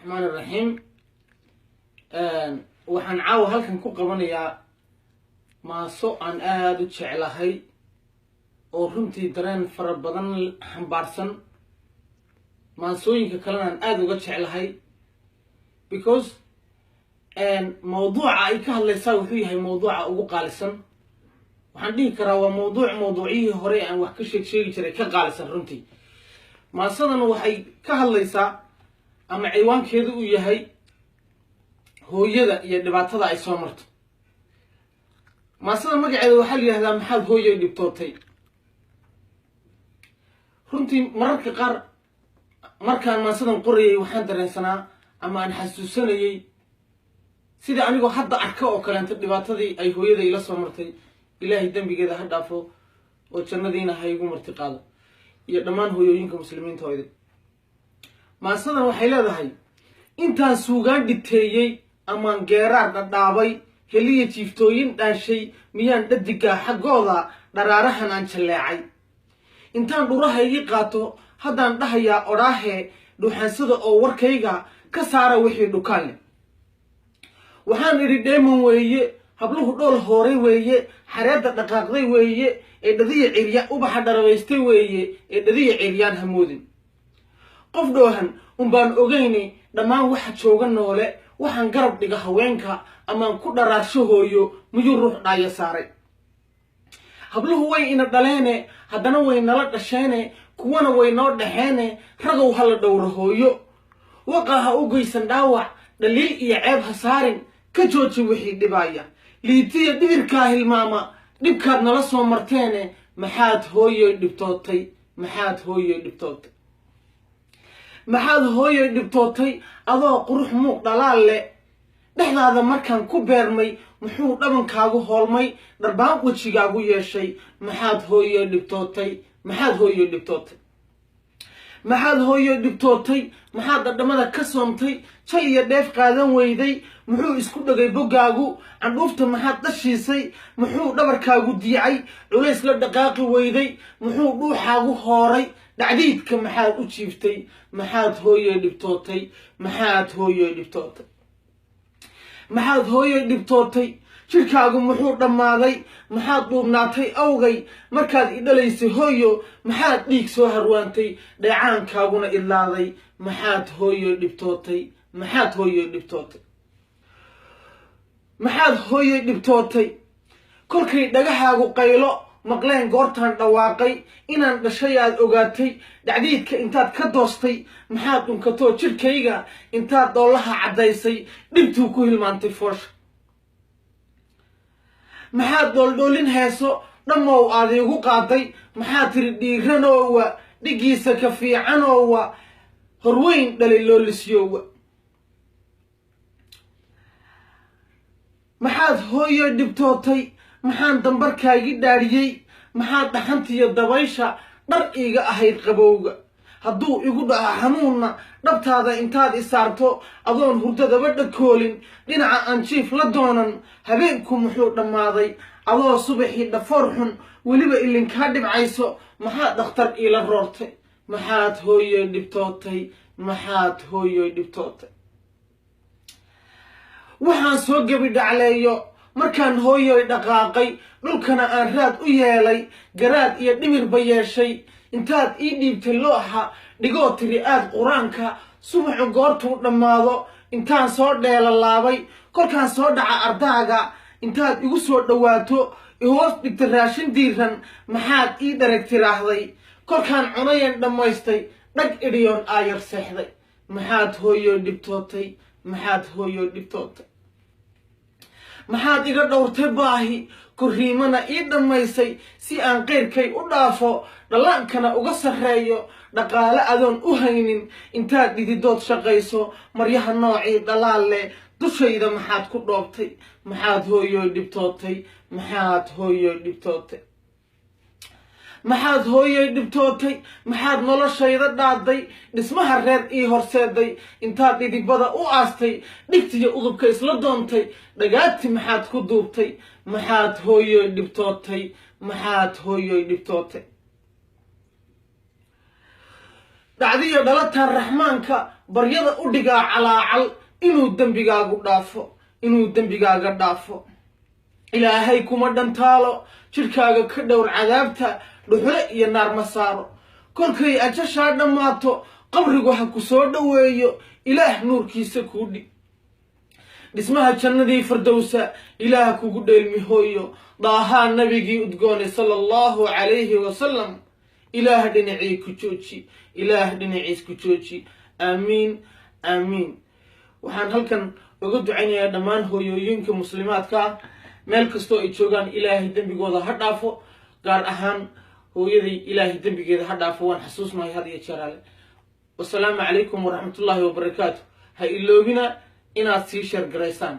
Raxmaan iraxiim. Waxaan caawa halkan ku qabanayaa maaso aan aada u jeclahay oo runtii dareen fara badan xambaarsan, maansooyinka kalena aan aada uga jeclahay, because mawduuca ay ka hadlaysaa wuxuu yahay mawduuca ugu qaalisan. Waxaan dhihi karaa waa mawduuc mawduucyihii hore aan wax ka sheeg sheegi jiray ka qaalisan. Runtii maasadan waxay ka hadlaysaa ama ciwaankeedu uu yahay hooyada iyo dhibaatada ay soo marto. Maasada magaceeda waxaa la yihahdaa "Maxaad Hooyay Dhibtootay?" Runtii mararka qaar markaan maasadan qorayay, waxaan dareensanaa ama aan xasuusanayay sida anigoo hadda arka oo kaleento dhibaatadii ay hooyada ila soo martay. Ilaahay dembigeeda ha dhaafo oo jannadiina ha igu marti qaado iyo dhammaan hooyooyinka muslimiinta oo idin. Maasadan waxay leedahay: intaan suugaan dhiteeyey amaan geeraar dhadhaabay, heliya jiiftooyin dhaanshay, miyaan dhadigaa xaggooda dharaarahan aan jalleecay? Intaan dhurahaygii qaato haddaan dhahayaa odhaahee, dhuxaansada oo warkayga ka saara wixii dhukaan leh. Waxaan idhi: dheeman weeye habluhu, dhool hooray weeye, xareedda dhaqaaqday weeye ee dhadiya cirya, ubaxa dharabaystay weeye ee dhadiya ciryaan hamoodin. Qof dhoohan unbaan ogayni dhammaan waxa jooga noole. Waxaan garab dhiga haweenka amaan ku dharaarsho hooyo, miyuu ruux dhaaya saaray? Habluhu way ina dhaleene, haddana way nala dhasheene, kuwana way noo dhaxeene. Ragow, ha la dhowro hooyo, waqa ha u geysan dhaawac, dhaliil iyo ceeb ha saarin, ka jooji wixii dhibaaya. Liitiya dhibirkaa hilmaama dhibkaad nala soo marteene. Maxaad hooyoy dhibtootay? Maxaad hooyoy dhibtootay? Maxaad hooyoy dhibtootay? Adoo qurux muuq dhalaal leh dhexdaada markaan ku beermay, muxuu dhabankaagu hoolmay, dharbaan wejigaagu yeeshay? Maxaad hooyoy dhibtootay? Maxaad hooyoy dhibtootay? Maxaad hooyoy dhibtootay? Maxaad dhadhamada ka soontay, jal iyo dheef qaadan weyday? Muxuu isku dhegay boggaagu? Candhuufta maxaad dhashiisay? Muxuu dhabarkaagu diicay, culays la dhaqaaqi weyday? Muxuu dhuuxaagu hooray? Dhacdiidka maxaad u jiiftay? Maxaad hooyoy dhibtootay? Maxaad hooyoy dhibtootay? Maxaad hooyoy dhibtootay? Jidhkaagu muxuu dhammaaday? Maxaad dhuubnaatay awgay? Markaad i dhalaysay hooyo, maxaad dhiig soo harwaantay, dheecaankaaguna idlaaday? Maxaad hooyoy dhibtootay? Maxaad hooyoy dhibtootay? Maxaad hooyoy dhibtootay? Kolkay dhagahaagu qaylo maqleen goortaan dhawaaqay, inaan dhashay aad ogaatay, dhacdiidka intaad ka doostay, maxaad dhunkatoo jidhkayga intaad dhoolaha caddaysay, dhibtuu ku hilmaantay foosha? Maxaad dhooldhoolin heeso dhammow aad iigu qaaday? Maxaad tiri dhiiranoowa, dhiggiisa ka fiicanoowa, horweyn dhalay loolisyowa? Maxaad hooyo dhibtootay? Maxaan dambarkaagii dhaadhiyey? Maxaad dhaxantiiyo dabaysha dhar iiga ahayd qabowga? Hadduu igu dhaco xanuunna, dhabtaada intaad i saarto, adoon hurdadaba dhakoolin, dhinaca aan jiif la doonan, habeenku muxuu dhammaaday? Adoo subaxii dhafoor xun weliba ilinkaa dhibcayso, maxaad dhakhtar iila roortay? Maxaad hooyoy dhibtootay? Maxaad hooyoy dhibtootay? Waxaan soo gebi dhacleeyo markaan hooyoy dhaqaaqay, dhulkana aan raad u yeelay, garaad iyo dhimirba yeeshay, intaad ii dhiibtay looxa dhigoo tiri aad qur-aanka, subaxu goortuu dhammaado intaan soo dheelalaabay, kolkaan soo dhaca ardaaga intaad igu soo dhowaato, ihoos dhigta raashin diiran, maxaad ii dharag tiraahday? Kolkaan cunayan dhammaystay, dhag idhiyoon aayar seexday. Maxaad hooyoy dhibtootay? Maxaad hooyoy dhibtootay? Maxaad iga dhowrtay baahi, korriimana ii dhammaysay, si aan qeyrkay u dhaafo, dhallaankana uga sarreeyo? Dhaqaale adoon u haynin intaad dhididood shaqayso, maryaha noocii dhalaal leh dushayda maxaad ku dhoobtay? Maxaad hooyoy dhibtootay? Maxaad hooyoy dhibtootay? Maxaad hooyoy dhibtootay? Maxaad noloshayda dhaaday, dhismaha reer ii horseeday, intaad dhidibada u aastay, dhigtiyo udubka isla doontay, dhagaati maxaad ku duubtay? Maxaad hooyoy dhibtootay? Maxaad hooyoy dhibtootay? Dhacdiyo dhalataan Raxmaanka baryada u dhigaa calaacal, inuu dembigaagu dhaafo, inuu dembigaaga dhaafo. Ilaahay kuma dhantaalo, jidhkaaga ka dhowr cadaabta, dhuxule iyo naar ma saaro. Kolkay ajashaa dhammaato, qabrigu ha ku soo dhoweeyo, Ilaah nuurkiisa kuu dhig. Dhismaha jannadii Fardowsa Ilaah kugu dheelmi hooyo. Daahaa nabigii udgoonay, sala Allahu calayhi wasalam, Ilaah dhinacii ku jooji, Ilaah dhinaciis ku jooji. Aamiin, aamiin. Waxaan halkan uga ducaynayaa dhammaan hooyooyinka muslimaadka ah meel kastoo ay joogaan, Ilaahay dembigooda ha dhaafo. Gaar ahaan hooyaday, Ilaahay dembigeeda ha dhaafo, waan xasuusnahay had iyo jeeraale. Wasalaamu calaykum waraxmatullaahi wabarakaatu. Ha iloobina inaad sii share garaysaan.